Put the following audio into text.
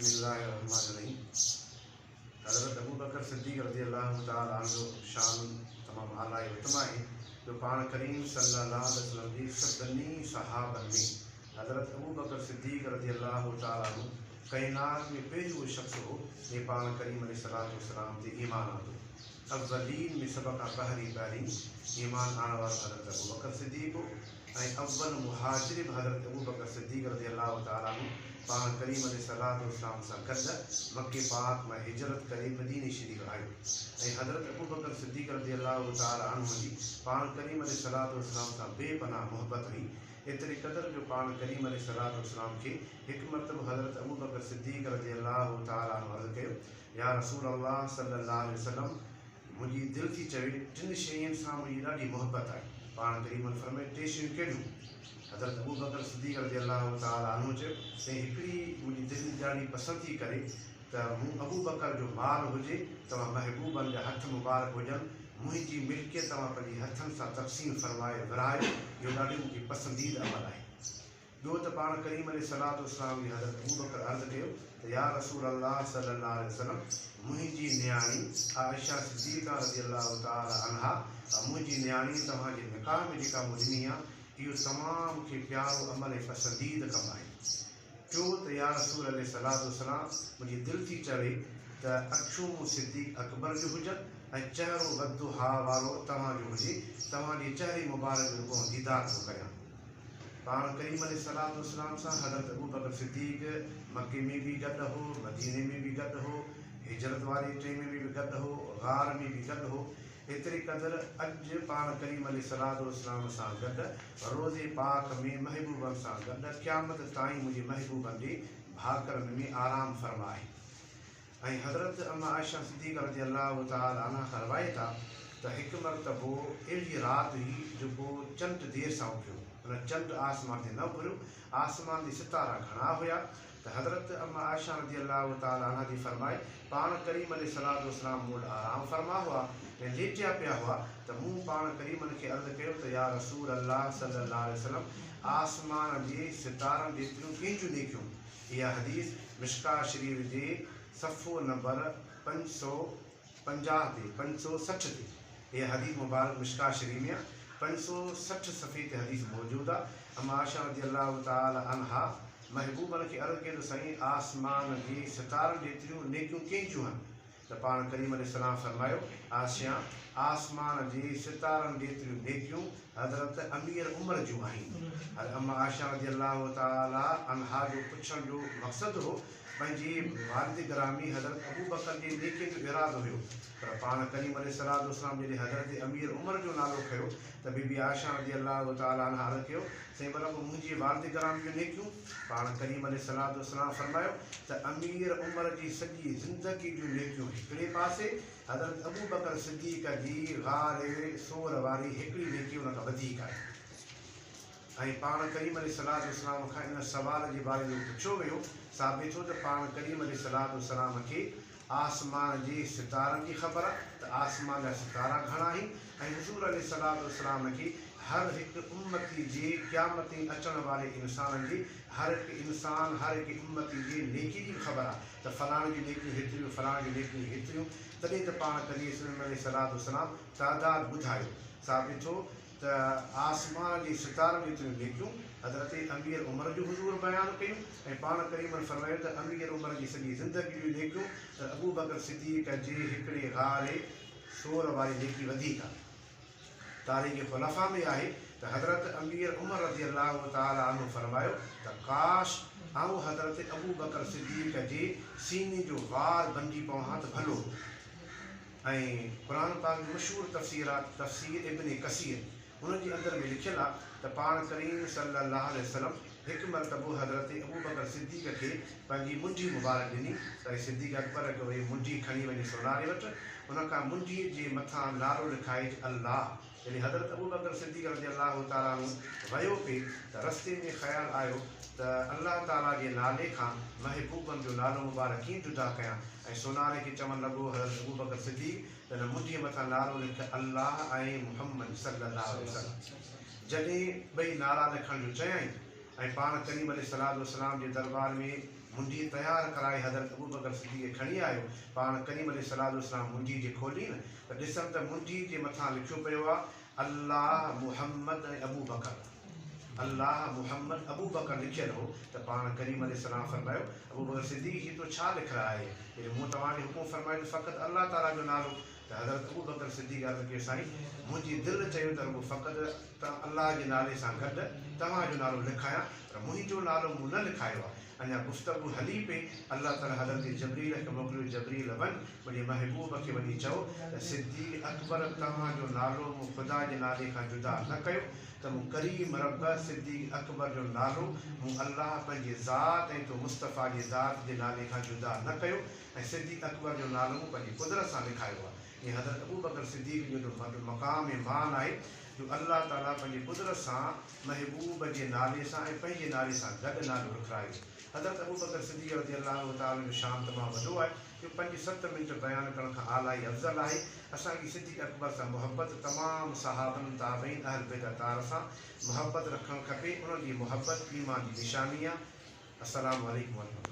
بسم الله الرحمٰن الرحيم حضرت ابوبڪر صديق رضي الله تعالٰي عنه جو شان تمام اعليٰ ۽ اتم آهي جو پاڻ ڪريم صلّي الله عليه وسلّم جي سڀني صحابن ۾ حضرت ابوبڪر صديق رضي الله تعالٰي عنه ڪائنات ۾ پهريون اهو شخص هو جنهن پاڻ ڪريم عليه الصلوة والسلام تي ايمان آندو. اولين ۾ سڀ کان پهرين پهرين ايمان آڻڻ وارو حضرت ابوبڪر صديق هو ۽ اول مهاجر به حضرت ابوبڪر صديق رضي الله تعالٰي عنه پاڻ ڪريم عليه الصلوة والسلام سان گڏ مڪي پاڪ مان هجرت ڪري مديني شريف آيو ۽ حضرت ابوبڪر صديق رضي الله تعالٰي عنه جي پاڻ ڪريم عليه الصلوة والسلام سان بي پناهه محبت هئي ايتري قدر جو پاڻ ڪريم عليه الصلوة والسلام کي هڪ مرتبو حضرت ابوبڪر صديق رضي الله تعالٰي عنه عرض ڪيو يا رسول الله صلي الله عليه وسلم منهنجي دل ٿي چوي ٽن شين سان منهنجي ڏاڍي محبت آهي. پاڻ ڪريمن فرمايو ٽي شيون ڪهڙيون؟ حضرت ابوبڪر صديق رضي الله تعالٰي عنه چيو سائين هڪڙي منهنجي دل ڏاڍي پسند ٿي ڪري ته مون ابوبڪر جو مال هجي توهان محبوبن جا هٿ مبارڪ هجن منهنجي ملڪيت توهان پنهنجي هٿن سان تقسيم فرمائي ورهايو اهو ڏاڍو مون کي پسنديد عمل آهي. ٻيو ته پاڻ ڪريم عليه الصلوة والسلام جي حضرت ابوبڪر عرض ڪيو ته يا رسول الله صلي الله عليه وسلم منهنجي نياڻي عائشه صديقه رضي الله تعالٰي عنها منهنجي نياڻي توهان جي نڪاح ۾ جيڪا مون ڏني آ اهو تمام مون کي پيارو عمل ۽ پسنديد ڪم آهي. ٽيو ته يا رسول عليه الصلوة والسلام منهنجي دل ٿي چوي ته اکيون مون صديق اڪبر جون هجن ۽ چهرو والضحيٰ وارو توهان جو هجي توهان جي چهري مبارڪ جو رڳو آئون ديدار ٿو ڪريان. پاڻ ڪريم عليه الصلوة والسلام سان حضرت ابوبڪر صديق مڪي ۾ به گڏ هو، مديني ۾ به گڏ هو، هجرت واري ٽيم ۾ به گڏ هو، غار ۾ به گڏ هو، ايتري قدر اڄ پاڻ ڪريم عليه الصلوة والسلام سان گڏ روضي پاڪ ۾ محبوبن سان گڏ قيامت تائين منهنجي محبوبن جي ڀاڪرن ۾ آرام فرما آهي. ۽ حضرت اما عائشه صديقه رضي الله تعالٰي عنها کان روايت آ ته هڪ مرتبو اهڙي رات هئي جو ڪو چنڊ دير سان اڀريو معنيٰ چنڊ آسمان تي نه اڀريو آسمان تي ستارا گهڻا هيا ته حضرت اما عائشه رضي الله تعالٰي عنها ٿي فرمائي پاڻ ڪريم عليه الصلوة والسلام مون وٽ آرام فرما هئا ۽ ليٽيا پيا هئا ته مون پاڻ ڪريمن کي عرض ڪيو ته يا رسول الله صلي الله عليه وسلم آسمان جي ستارن جيتريون ڪنهن جون نيڪيون اها حديث مشڪوة شريف جي صفحو نمبر 550 تي، 560 تي، اها حديث مبارڪ مشڪوة شريف ۾ آ، 560 صفحي تي حديث موجود آ، اما عائشه رضي الله تعالٰي عنها محبوبن کي عرض ڪيو ته سائين آسمان جي ستارن جيتريون نيڪيون ڪنهن جون آهن؟ ته پاڻ ڪريم عليه السلام فرمايو، عاشيان! آسمان جي ستارن جيتريون نيڪيون حضرت امير عمر جون آهن. حضرت اما عائشه رضي الله تعالٰي عنها جو پڇڻ جو مقصد هو پنهنجي والد گرامي حضرت ابوبڪر جي نيڪين جو ارادو هيو پر پاڻ ڪريم عليه الصلوة والسلام جڏهن حضرت امير عمر جو نالو کنيو ته بي بي عائشه رضي الله تعالٰي عنها عرض ڪيو سائين ڀلا پوء منهنجي والد گرامي جون نيڪيون؟ پاڻ ڪريم عليه الصلوة والسلام فرمايو ته امير عمر جي سڄي زندگي جون نيڪيون هڪڙي پاسي، حضرت ابوبڪر صديق جي غار ثور واري هڪڙي نيڪي ان کان وڌيڪ آهي. ۽ پاڻ ڪريم عليه الصلوة والسلام کان ان سوال جي باري ۾ پڇيو ويو، ثابت ٿيو ته پاڻ ڪريم عليه الصلوة والسلام کي آسمان جي ستارن جي خبر ته آسمان جا ستارا گهڻا آهن ۽ حضور عليه الصلوة والسلام کي هر هڪ امتي جي قيامت تائين اچڻ واري انسانن جي هر هڪ انسان هر هڪ امتي جي نيڪي جي به خبر آهي ته فلاڻي جون نيڪيون هيتريون فلاڻي جون نيڪيون هيتريون تڏهن ته پاڻ ڪريم عليه الصلوة والسلام تعداد ٻڌايو ثابت ٿيو ته آسمان جي ستارن جيتريون نيڪيون حضرت امير عمر جون حضور بيان ڪيون ۽ پاڻ ڪريمن فرمايو ته امير عمر جي سڄي زندگي جون نيڪيون ته ابوبڪر صديق جي هڪڙي غار ثور واري نيڪي وڌيڪ آهي. تاريخ خلفاء ۾ آهي ته حضرت امير عمر رضي الله تعالٰي عنه فرمايو ته ڪاش آئون حضرت ابوبڪر صديق جي سيني جو وار بنجي پوان ها ته ڀلو هو. ۽ قرآن پاڪ جي مشهور تفسير آ تفسير ابن ڪثير ان جي اندر ۾ لکيل آ ته پاڻ ڪريم صلي الله عليه وسلم هڪ مرتبو حضرت ابوبڪر صديق کي پنهنجي منڍي مبارڪ ڏني ته اي صديق اڪبر هڪ وئي منڍي کڻي وڃ سوناري وٽ ان کان منڍي جي مٿان نالو لکائج الله جڏهن حضرت ابوبڪر صديق رضي الله تعالٰي عنه ويو پئي ته رستي ۾ خيال آيو ته الله تعالٰي جي نالي کان محبوبن جو نالو مبارڪ ڪيئن جدا ڪيان ۽ سوناري کي چوڻ لڳو حضرت ابوبڪر صديق ته هن منڍيء مٿان نالو لک الله ۽ محمد صلي الله عليه وسلم جڏهن ٻئي نالا لکڻ جو چيائين ۽ پاڻ ڪريم عليه الصلوة والسلام جي دربار ۾ منڊي تيار ڪرائي حضرت ابوبڪر صديق کي کڻي آيو. پاڻ ڪريم عليه الصلوة والسلام منڊي جي کولين ته ڏسن ته منڊي جي مٿان لکيو پيو آ، الله، محمد ۽ ابوبڪر. الله، محمد، ابوبڪر لکيل هو ته پاڻ ڪريم عليه السلام فرمايو، ابوبڪر صديق هي تو ڇا لکرايو آهي؟ يعني مون توهان کي حڪم فرمايو ته فقط الله تعاليٰ جو نالو ته حضرت ابوبڪر صديق عرض ڪيو، سائين! منهنجي دل چيو ته رڳو فقط الله جي نالي سان گڏ توهان جو نالو لکايان، پر منهنجو نالو مون نه لکايو آهي. اڃا گفتگو هلي پئي، الله تعاليٰ حضرت جبرئيل کي موڪليو، جبرئيل وڃ، منهنجي محبوب کي وڃي چئو ته صديق اڪبر توهان جو نالو مون خدا جي نالي کان جدا نه ڪيو ته مون ڪريم رب صديق اڪبر جو نالو مون الله پنهنجي ذات ۽ تو مصطفيٰ جي ذات جي نالي کان جدا نه ڪيو ۽ صديق اڪبر جو نالو مون پنهنجي قدرت سان لکايو آهي. ائين حضرت ابوبڪر صديق جو ايڏو وڏو مقام ۽ مان آهي جو الله تعاليٰ پنهنجي قدرت سان محبوب جي نالي سان ۽ پنهنجي نالي سان گڏ نالو لکرايو. حضرت ابوبڪر صديق رضي الله تعالٰي عنه جو شان تمام وڏو آهي جو پنج ست منٽ بيان ڪرڻ کان اعليٰ ئي افضل آهي. اسان کي صديق اڪبر سان محبت تمام صحابن، تابعين، اهل بيت اطهار سان محبت رکڻ کپي. انهن جي محبت ايمان جي نشاني آهي. السلام عليڪم ورحمة الله.